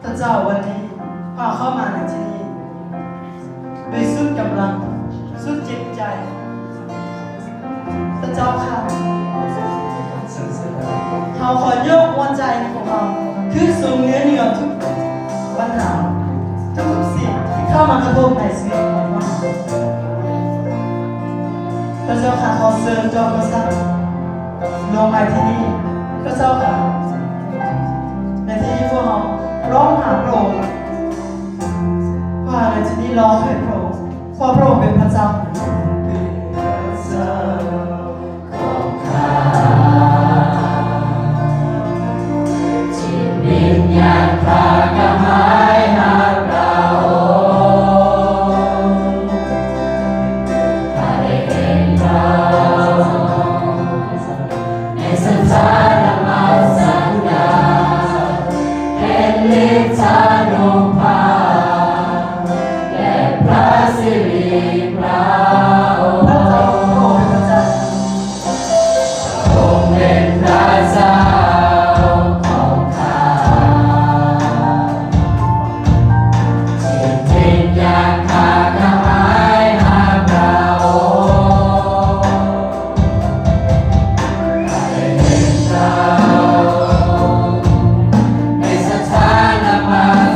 ພະເຈົ້າ ວັນນີ້ພວກເຮົາເຂົ້າມາໃນທີ່ນີ້ດ້ວຍສຸດກຳລັງ, ສຸດຈິດໃຈ. ພະເຈົ້າຂ້າ, ເຮົາຂໍຍົກຫົວໃຈຂອງເຮົາຂຶ້ນສູງເໜືອ ເໜືອທຸກບັນຫາ, ທຸກໆສິ່ງທີ່ເຂົ້າມາກະທົບໃນຊີວິດຂອງພວກເຮົາ. ພະເຈົ້າຂ້າ, ຂໍເຊີນເຈົ້າພະສັກລົງມາທີ່ນີ້. ພະເຈົ້າຂ້າ, ໃນທີ່ນີ້ພວກເຮົາຮ້ອງຫາພະອົງ, ພວກເຮົາໃນທີ່ນີ້ຮ້ອງໃຫ້ພະອົງ, ເພາະພະອົງເປັນພະເຈົ້າ. ເປັນພະເຈົ້າຂອງຂ້າ, ຈິດວິນຍານຂ້າກະຫາຍຫາພະອົງ. ຂ້າໄດ້ເຫັນພະອົງໃນສັນຖານະມັດສະການ, ເຫັນລິດທານຸພາບ ແລະ ພະສິລິພະອົງ. ພະເຈົ້າ, ພະອົງເປັນພະເຈົ້າ. ພະອົງເປັນພະເຈົ້າຂອງຂ້າ, ຈິດວິນຍານຂ້າກະຫາຍຫາພະອົງ. ຂ້າໄດ້ເຫັນພະອົງໃນສັນຖານະມັດ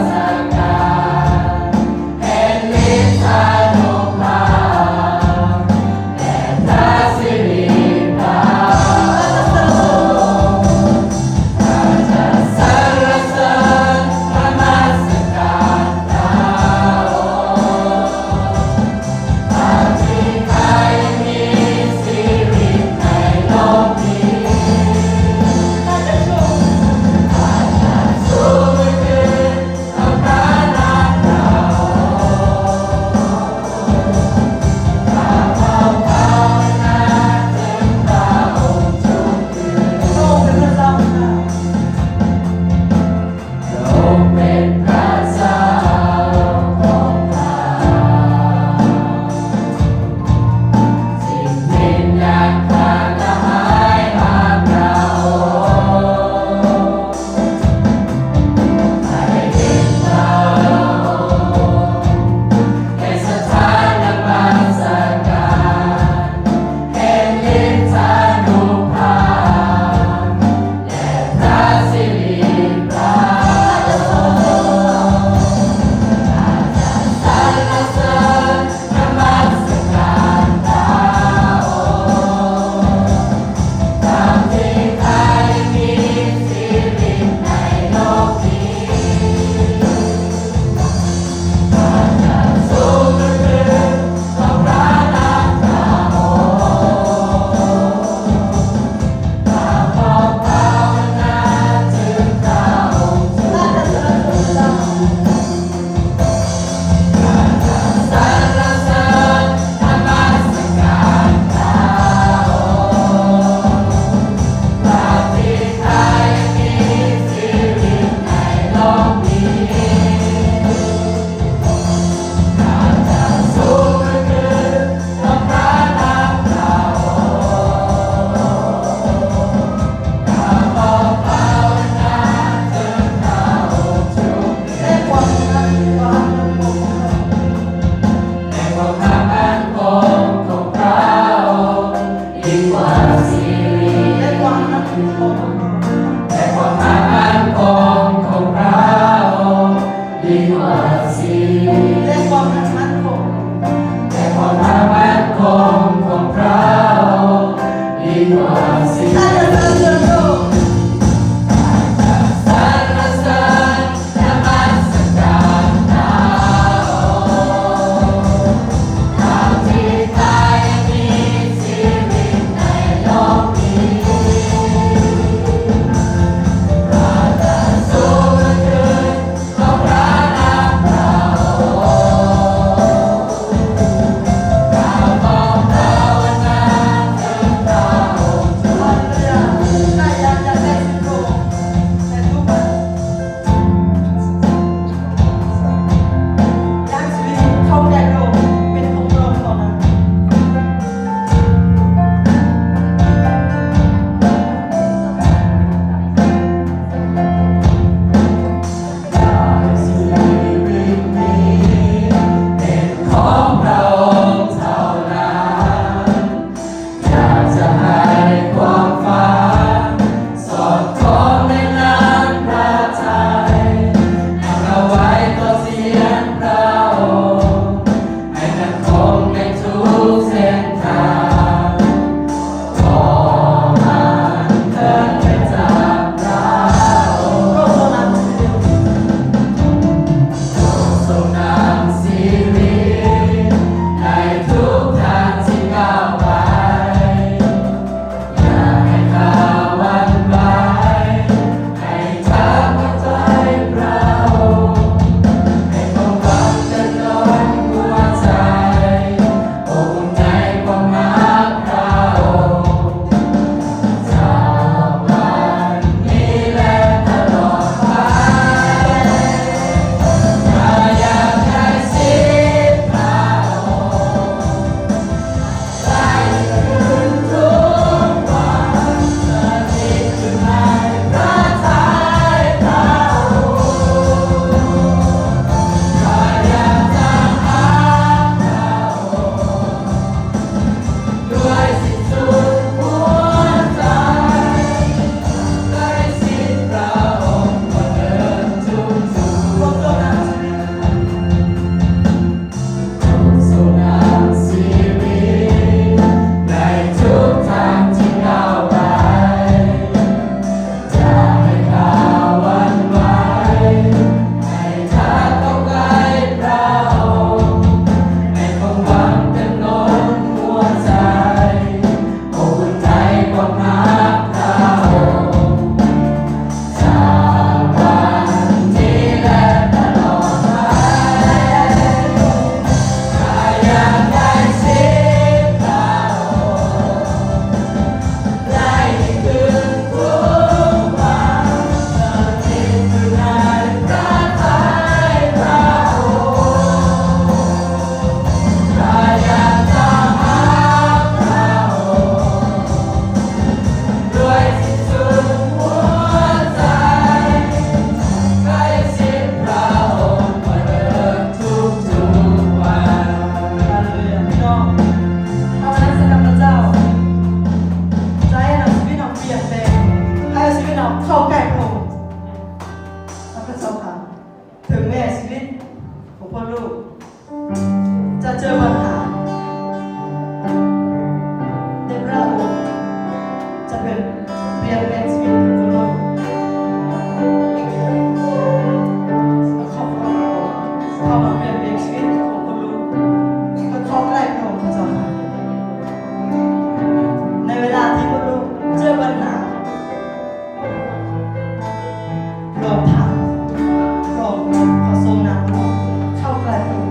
ເຖິງແມ້ຊີວິດຂອງພວກລູກຈະເຈີບັນຫາ, ແຕ່ພະອົງຈະເປັນ ປ່ຽນແປງຊີວິດຂອງພວກລູກ. ຂໍພະອົງເຂົ້າມາປ່ຽນແປງຊີວິດຂອງພວກລູກ ແລະ ຂໍໃກ້ພະອົງເຈົ້າ. ໃນເວລາທີ່ພວກລູກເຈີບັນຫາ ລອງຖາມ ລອງຂໍຊົງນຳເຂົ້າໃກ້ພະອົງ.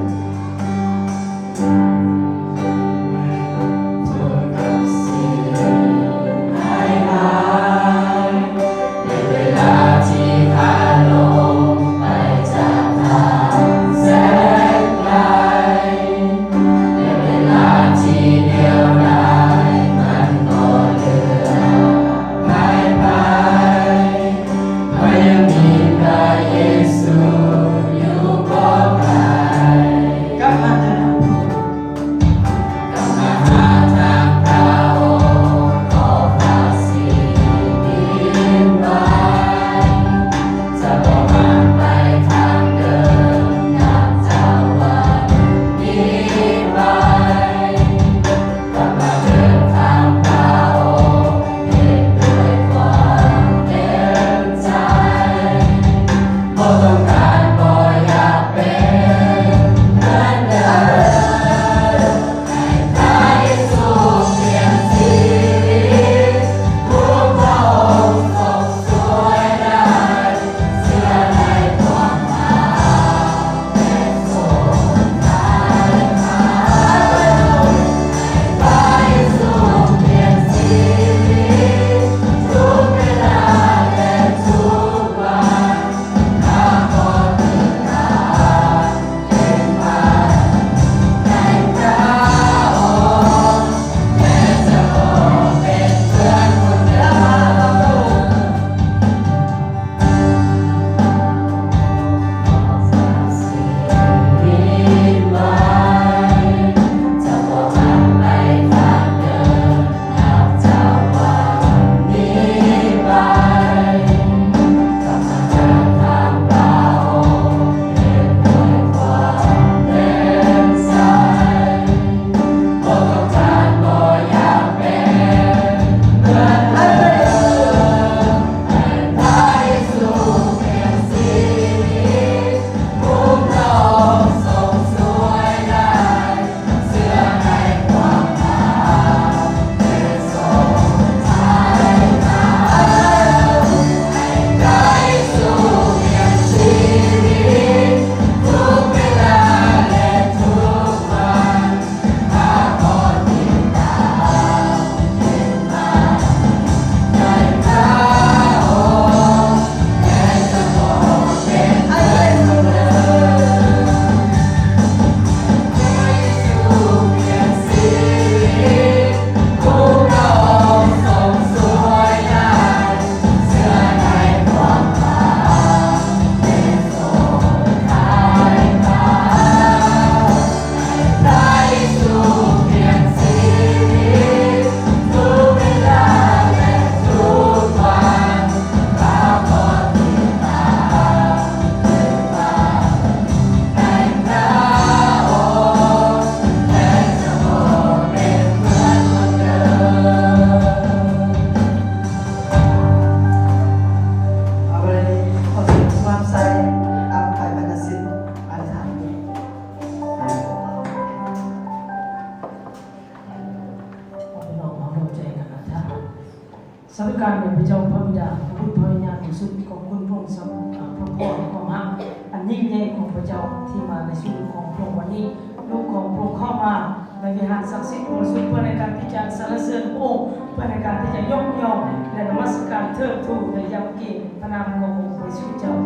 ສາທຸການແດ່ພະເຈົ້າພະບິດາ, ພະບຸດ, ພະວິນຍານບໍລິສຸດ, ຂອບຄຸນພະອົງສຳລັບພະພອນຄວາມຮັກອັນຍິ່ງໃຫຍ່ຂອງພະເຈົ້າທີ່ມາໃນຊີວິດຂອງພວກເຮົາວັນນີ້. ລູກຂອງພະອົງເຂົ້າມາໃນວິຫານສັກສິດບໍລິສຸດ ເພື່ອໃນການທີ່ຈະສັນລະເສີນພະອົງ, ເພື່ອໃນການທີ່ຈະຍົກຍ້ອງ ແລະ ນະມັດສະການເທີດທູໃນຍາມກີ້ພະນາມຂອງອົງພະເຢຊູເຈົ້າ.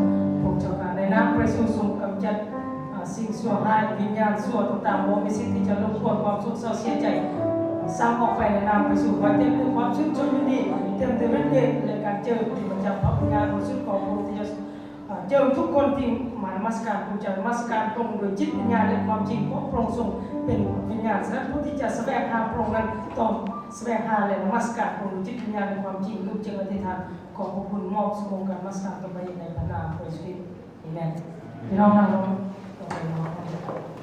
ພະເຈົ້າຂ້າ, ໃນນາມພະເຢຊູຊົງກຳຈັດ ອາ ສິ່ງຊົ່ວຮ້າຍ, ວິນຍານຊົ່ວຕ່າງໆ ບໍ່ມີສິດທີ່ຈະລົບກວນຄວາມໂສກເສົ້າເສຍໃຈ. ສັ່ງອອກໄປໃນນາມພະເຢຊູ. ຂໍໃຫ້ເຕັມດ້ວຍຄວາມຊື່ນຊົມຍິນດີ, ເຕັມດ້ວຍເດດ ແລະ ການເຈີທີ່ມາຈາກພະວິນຍານບໍລິສຸດຂອງພະອົງທີ່ຈະ ອາ ເຈີທຸກຄົນທີ່ມານະມັດສະການພະເຈົ້າ, ນະມັດສະການພະອົງໂດຍຈິດວິນຍານ ແລະ ຄວາມຈິງ, ເພາະພະອົງຊົງເປັນວິນຍານ. ສະນັ້ນຜູ້ທີ່ຈະສະແຫວງຫາພະອົງນັ້ນ ຕ້ອງສະແຫວງຫາ ແລະ ນະມັດສະການພະອົງໂດຍຈິດວິນຍານ ແລະ ຄວາມຈິງ. ລູກຈຶ່ງອະທິຖານ ຂໍຂອບພະຄຸນ, ມອບສະໂມງການນະມັດສະການຕໍ່ໄປໃນພະນາມພະເຢຊູ. ອາເມນ. ພີ່ນ້ອງນັ່ງລົງ ຕໍ່ໄປເນາະ.